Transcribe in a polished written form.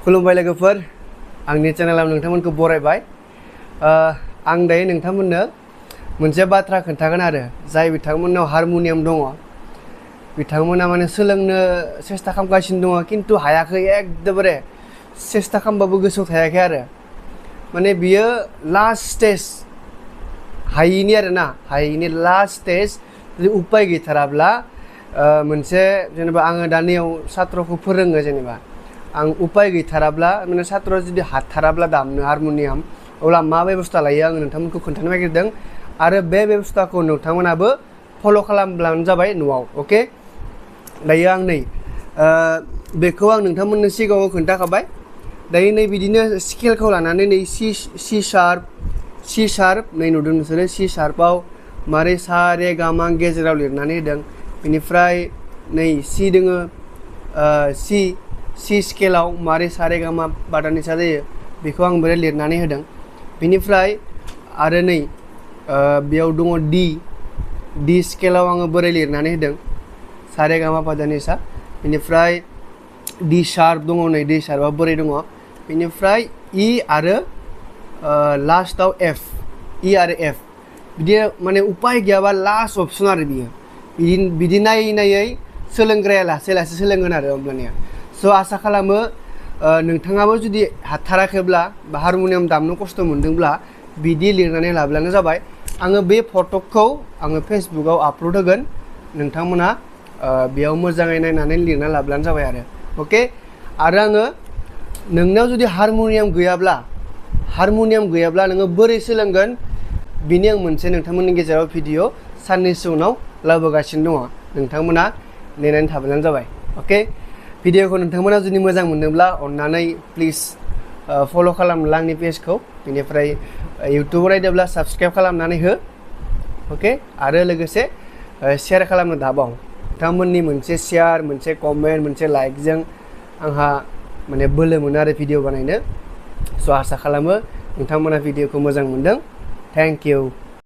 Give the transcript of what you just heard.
खुलुमबाय लोगोफोर आंनि चेनेलाव नोंथांमोनखौ बरायबाय आं दायो नोंथांमोननो मोनसे बाथ्रा खोन्थागोन आरो जाय बिथांमोननाव हारमोनियाम दङ बिथांमोना माने सोलोंनो सेस्था खालामगासिनो दङ किन्तु हायाखै एकदमबारे सेस्था खालामबाबो गोसोआव थायाखै आरो माने बियो लास्ट स्टेज हायिनि आरोना हायिनि लास्ट स्टेज उपाय गैथाराब्ला मोनसे जेनेबा आङो दा नैयाव सात्रखौ फोरोङो जेनेबा आं उपाय गैथाराब्ला माने सात्रआ जुदि हाथाराब्ला दामनो हारमोनियाम अब्ला मा बेबस्था लायो आङो नोंथांमोनखौ खोन्थानो नागिरदों आरो बे बेबस्थाखौ नोंथांमोनाबो फल' खालामब्लानो जाबाय न'आव अके दायो आं नै बेखौ आं नोंथांमोननो सिगाङाव खोन्थाखाबाय दायो नै बिदिनो स्केलखौ लानानै नै सि शार्प नै नुदों नोंसोरो सि शार्पआव मारै सा रे गा मा गेजेराव लिरनानै होदों बेनिफ्राय नै सि दोङो सि स्केलाव मारै सा रे गा मा बादानि सा जायो बेखौ आं बोरै लिरनानै होदों बेनिफ्राय आरो नै बेयाव दङ डि स्केलाव आङो बोरै लिरनानै होदों सा रे गा मा पादानि सा बेनिफ्राय डि शार्प दङ नै डि शार्पआ बोरै दङ बेनिफ्राय इ आरो लास्टआव एफ इ आरो एफ बिदि माने उपाय गैयाबा लास्ट अपसन आरो बिदि नायै नायै सोलोंग्राया लासै लासै सोलोंगोन आरो अब्लानिया स' आसा खालामो नोंथाङाबो जुदि हाथाराखैब्ला बा हारमोनियाम दामनो खस्थ' मोन्दोंब्ला बिदि लिरनानै लाब्लानो जाबाय आङो बे फट'खौ आङो फेसबुकआव आपल'ड होगोन नोंथांमोना बेयाव मोजाङै नायनानै लिरना लाब्लानो जाबाय आरो अके आरो आङो नोंनाव जुदि हारमोनियाम गैयाब्ला नोङो बोरै सोलोंगोन बिनि आं मोनसे नोंथांमोननि गेजेराव भिडिअ साननैसो उनाव लाबोगासिनो दङ नोंथांमोना नेनानै थाब्लानो जाबाय अके भिडिअखौ नोंथांमोना जुदि मोजां मोनदोंब्ला अन्नानै प्लिज फल' खालामला आंनि पेजखौ बेनिफ्राय इउटुबाव नायदोंब्ला साबस्क्राइब खालामनानै हो अके आरो लोगोसे शेयार खालामनो दाबाव नोंथांमोननि मोनसे शेयार मोनसे कमेन्ट मोनसे लाइकजों आंहा माने बोलो मोनो आरो भिडिअ बानायनो स' आसा खालामो नोंथांमोना भिडिअखौ मोजां मोनदों थेंक इउ